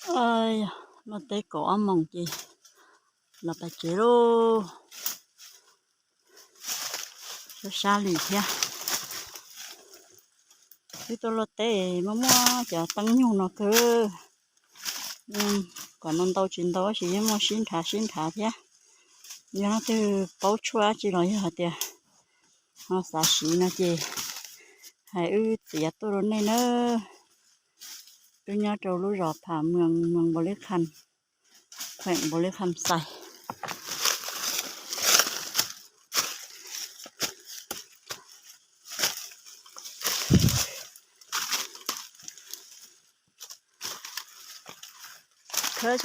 Yog, luaj teb kaum ob moos ces los pais tsev lauj. Sab sab li thiab. Wb tuaj luaj teb muaj muaj cov teeb nyug no kawg. Kom no ntau tsis ntau tab sis yeej muaj sib nrhav sib nrhav thiab. Yog leej twg paub tshuaj dab tsi los yog hais tias ho xav siv no ces hais wb txiav tuaj rau nej nawb. Wb nyob rau lub zos Pham Mws, moos Npaus Lis Kham, kheem Npaus Lis Kham Xais. Khawb,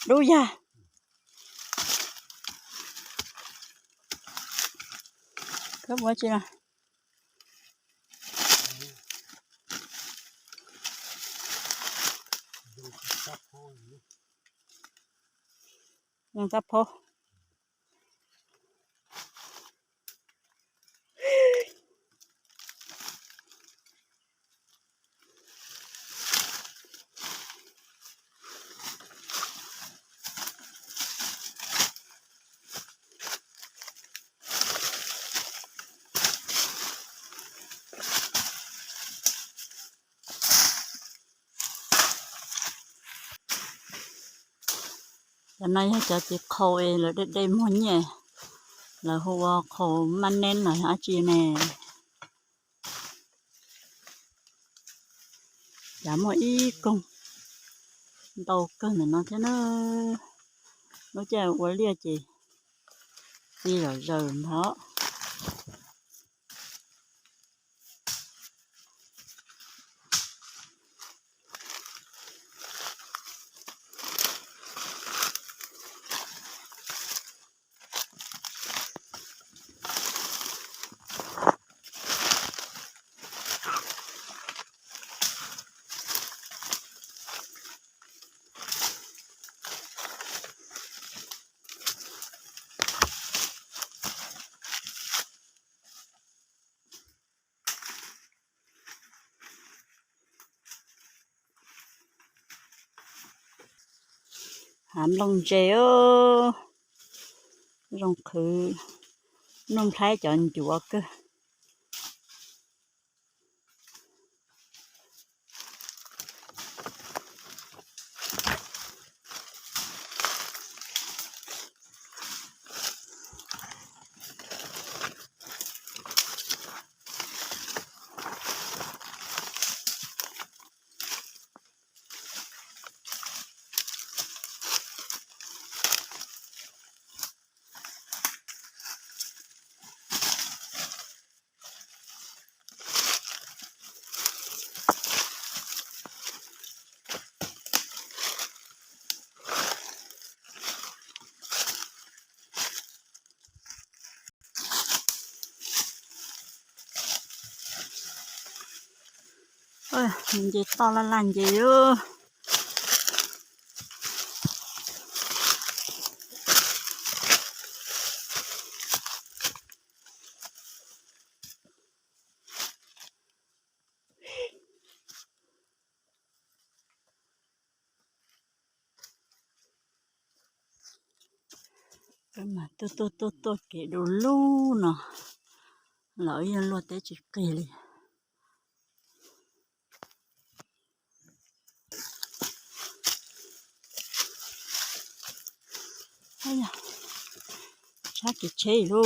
dub yag. Khawb ua tsi no? Zoo tab phaub. Cov no yog cov txiv qhau es lawv dej dej muag nyiaj, lawv hu ua qhau maj neb los yog dab tsi ne. Cas muaj ib koog ntau kawg ntawm no thiab na. Lub caij ua liaj ces txi zom zaws ntag. Hav nplooj ntse, zoo qhwv, nuj nplhaib cov ncuav kawg. Nce toj laj laj nce. Mas tuaj tuaj tuaj tuaj kev du lug no los yog luaj teb tsis qig li. Tshab kev tsheb lauj.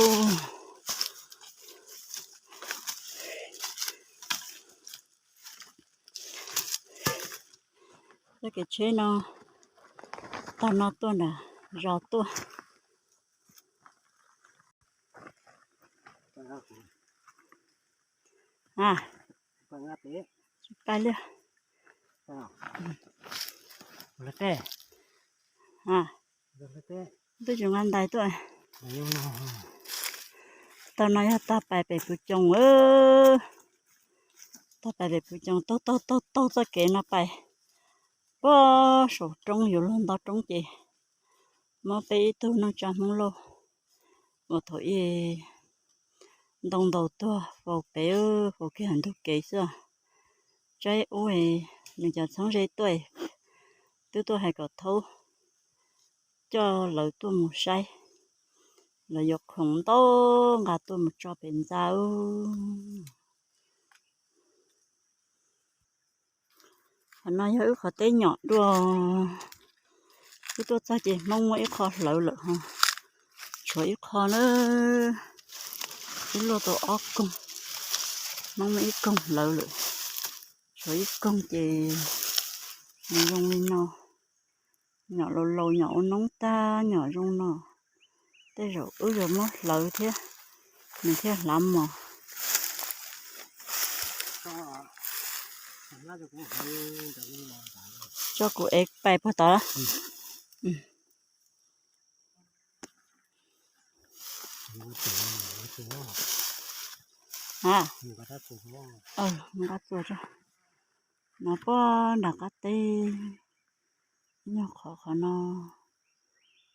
Tshab kev tsheb no, tag no tuaj nram zos tuaj. A, tsis pais li. A, twb tsis nqa ntais tuaj. Tag no yog tag pais pem Puv Coos. Tag pais pem Puv Coos taug taug taug taug txoj kev no pais puag saum roob, yuav luag nto roob ces muab peb ib tug neej tsa Hmoob Lauj uas thaum ub ntoo ntaus tuag faus pem, faus kiag ntug kev xwb. Tsaib ub nws cov txheeb ze tuaj, twb tuaj hais kom thaub coj lawv tuaj mus saib, lawv yuav khoom ntau nqa tuaj mus tso pem ntxa. Qhov no yog wb qhov teb nyom dua. Wb tuaj txog ces Hmoob muab ib qho hlawv lawm ho, tshuav ib qho na, wb luaj tau ob koog, Hmoob muab ib koog hlawv lawm, tshuav ib koog ces nws zoo li no. Nyom laus laus, nyom ua noob tag, nyom zoo no. Tej zaum wb yuav muab hlawv thiab, nws thiaj hlav mos. Tso kuv ev pais puag tod. A, nqa txuas tso. No puag nram qab teb, nyuag qhov qhov no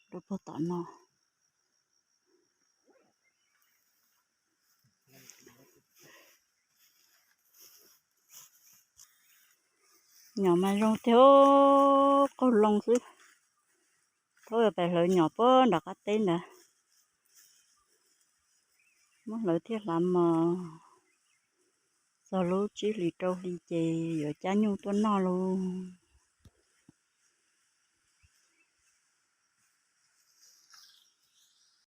rau puag tom no. Nyom mas zoo tiag, qaug loo xwb. Thaub pais hlawv nyom puag nram qab teb ntawd, muab hlawv thiaj hlav mos. Txog lub tsib hlis rau hli ces yuav cab nyuj tuaj noj lauj.